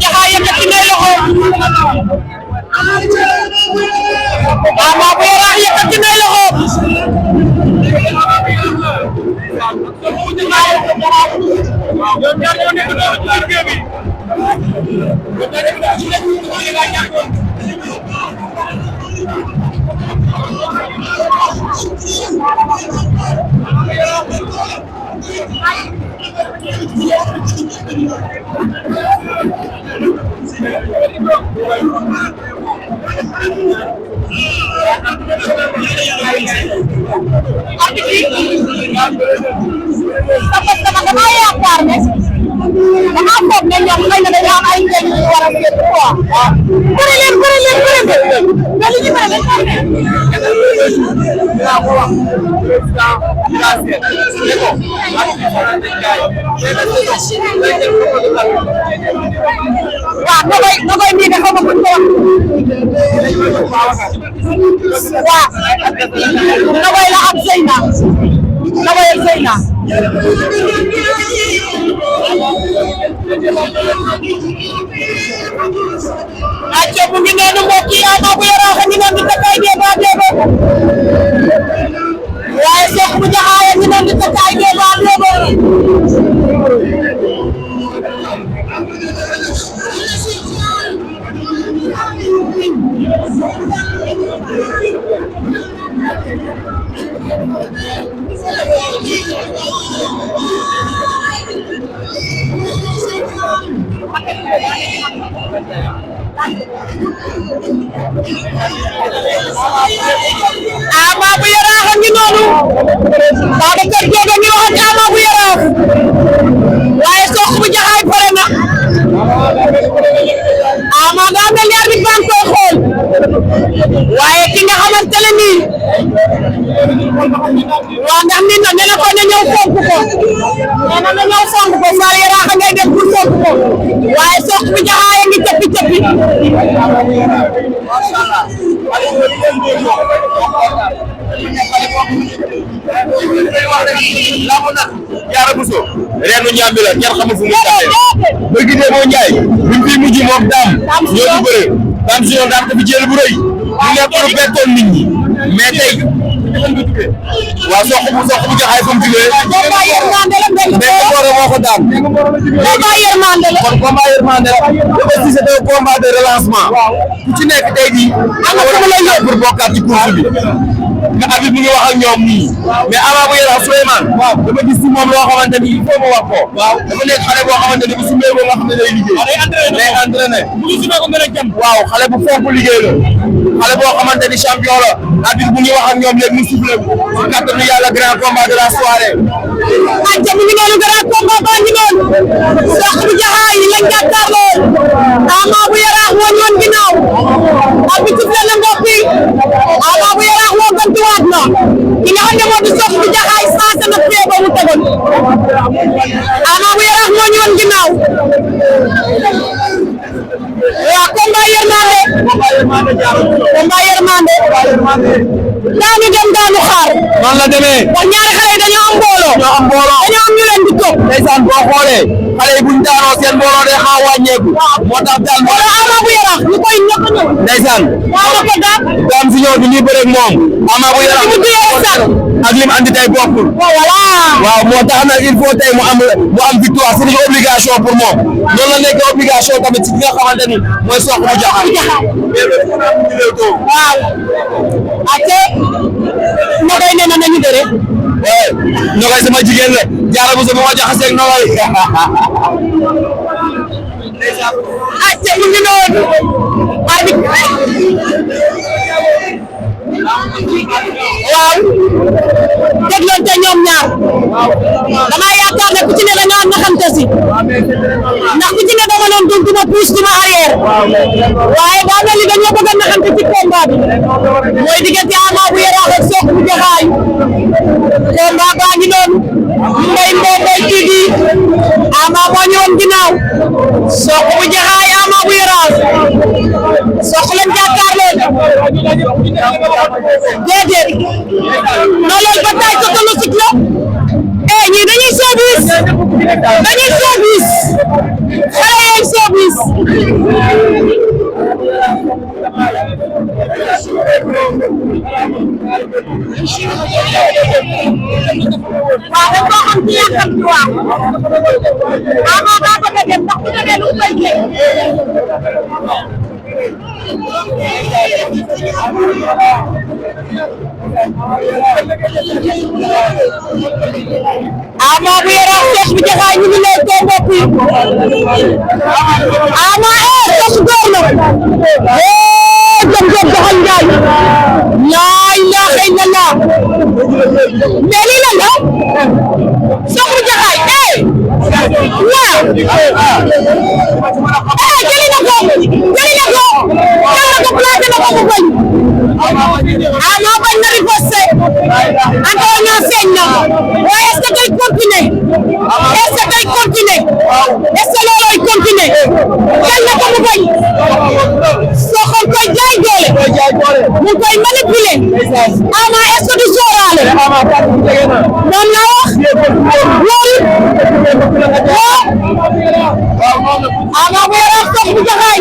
Jaxaay yëkkati na loxo Ama bu Yaraax yëkkati na loxo dama yaakaar ne dama foog ne ñoom xëy na dañoo am ay njëriñ yu war a seet quoi bëri leen mais li ñu bëri dañ waaw Nogoy mii de xaw ma buñ ko wax waaw Nogoy la ak Zeyna Nogoy ak Zeyna acca mu ngi noonu mbokk yi Ama bu Yaraax a ngi noonu di takkaay Déba Déba waaye Sokh bu Jaxaay a ngi noonu di takkaay Déba Déba Ama bu Yaraax a ngi noonu Babacar Diop a ngi wax ak Ama bu Yaraax waaye Sokh bu Jaxaay pare na Ama daa mel ni arbitre baa ngi koy xool waaye ki nga xamante ne nii waa ndax nit na nee na ko ne ñëw fonk ko nee na ñëw fonk ko Fall Yaraax ngay def pour fonk ko waaye Sokh bu Jaxaay a ngi cëppi cëppi Jaara Buso reenu ñambi la ñar xamu fu mu taxé ba gidé mo ñay bi fi mujj mok dam ñoo di bëre dam ci yoon dam ko fi jël bu reuy ñu nekk lu betton nit ñi mais tay wa Sokh bu Jaxaay fu mu jugé combat yermande la mais ko ro moko dam combat yermande la kon combat yermande la ci c'est un combat de relancement ku ci nekk tay di am ko la yob pour bokkat ci course bi nga abi mu ngi wax ak ñoom nii mais Ama bu Yaraax Souleymane dama gis ci moom loo xamante ni il faut mu wax ko dafa nekk xale boo xamante ni bu sumee boo nga xam ne day liggéey day entraîné bu sumee ko gën a jëm waaw xale bu fonk liggéey la xale boo xamante ni champion la abi mu ngi wax ak ñoom léegi mu sifflé ci kattanu yàlla grand combat de la soirée acca mu ngi noonu grand combat baa ngi noonu Sokh bu Jaxaay lañ jàkkaarloo Ama bu Yaraax moo ñoon ginnaaw abi sifflé na mbokk yi Ama bu Yaraax moo gëntuwaat na ki nga xam ne moo di Sokh bu Jaxaay saasa na fee ba mu tegoon Ama bu Yaraax moo ñoon ginnaaw waaw combat yermande daanu dem daanu xaar noonu la demee ndax ñaari xale yi dañoo am mbooloo dañoo am ñu leen di topp ndeysaan boo xoolee xale yi buñ daanoo seen mbooloo day xaw a wàññeeku moo tax daal wala Ama bu Yaraax ñu koy ñëpp ñëw ndeysaan waaw ko daan daam si ñëw bi ñuy bëreeg moom Ama bu Yaraax ak lim andi tey bokkul voilà waaw moo tax nag il faut tey mu am victoire c'est une obligation pour moom noonu la nekk obligation tamit ci nga xamante ni mooy Sokh bu Jaxaay waaw ate Nogoy nee na nañu bëre Nogoy sama jigéen la Jaara Buso ma jaxaseeg Nogoy ate mu ngi noonu waaw dégloonte ñoom ñaar dama yaakaar ne ku ci ne da nga naxante si ndax ku ci ne dama doon duma pousse duma arrière waaye daa mel ni dañoo bëgg a naxante ci combat bi mooy diggante Ama bu Yaraax ak Sokh bu Jaxaay combat baa ngi noonu Mbaye Mboye TV Ama moo ñëwoon ginnaaw Sokh bu Jaxaay Ama bu Yaraax Sokh lañ jàkkaarloo déedéet non loolu bataille psychologique la ñii dañuy showbiz xale yooyu showbiz waaw dañ koo xam ci yàqam ci waaw Ama daa bëgg a dem ndax bu demee lu koy jël Ama bu Yaraax Cheikh bi Jaxaay ñu ngi lay too bopp yi Ama tos góor la jëm doxal njaay laa ilaaha illallah mais lii lan la Cheikh bi Jaxaay waaw jëli na ko plaqué na ko mu bañ Ama bañ na riposte encore ñoo feeñ na waaye est-ce que day continuer est-ce que looloy continuer jël na ko mu bañ Sokh koy jaay doole mu koy manipuler Ama est-ce que du sóoraale moom la wax loolu Ama bu Yaraax Sokh bu Jaxaay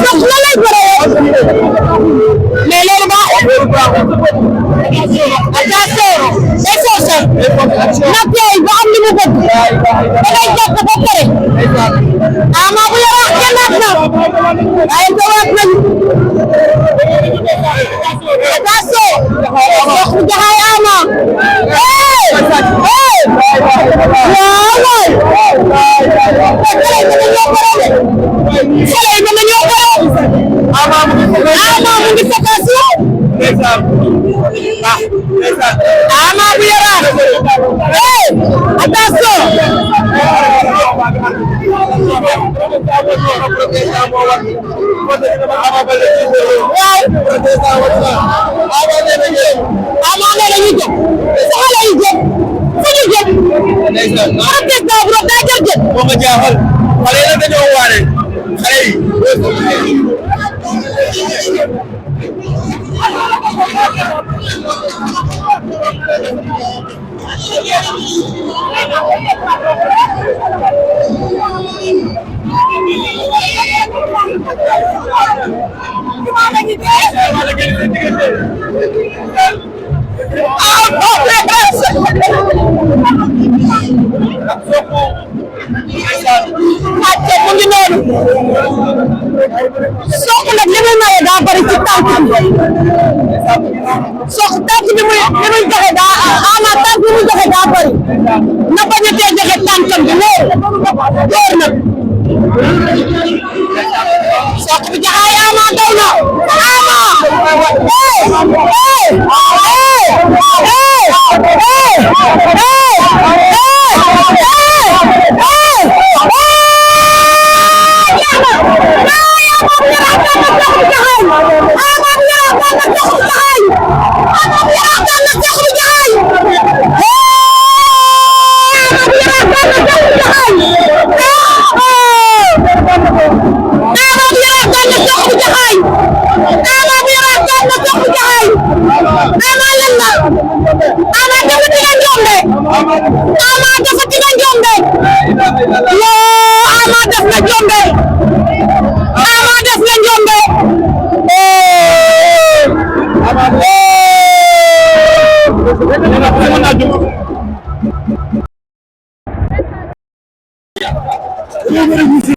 Sokh la lay bëree mais loolu baaxul attention day forcé na tey ba am li mu bëgg da ngay jàpp ba pare Ama bu Yaraax kennaat na waaye dawaat nañu attention Sokh bu Jaxaay Ama xale yi mën nañoo bëre Ama mu ngi focus Ama bu Yaraax attention Ama nee na ñu jóg sa xale yi jóg fu ñu jóg protestant bu daa jar jóg moo ko jaaxal xale yi nag dañoo waane xale yi mu ngi noonu Sokh nag li muy maye daa bari ci tànk bi Sokh tànk bi muy joxe daa Ama tànk bi muy joxe daa bari na bañ a tee joxe tànkam bi lool door nag Sokh bu Jaxaay Ama daw na Ama def na jombe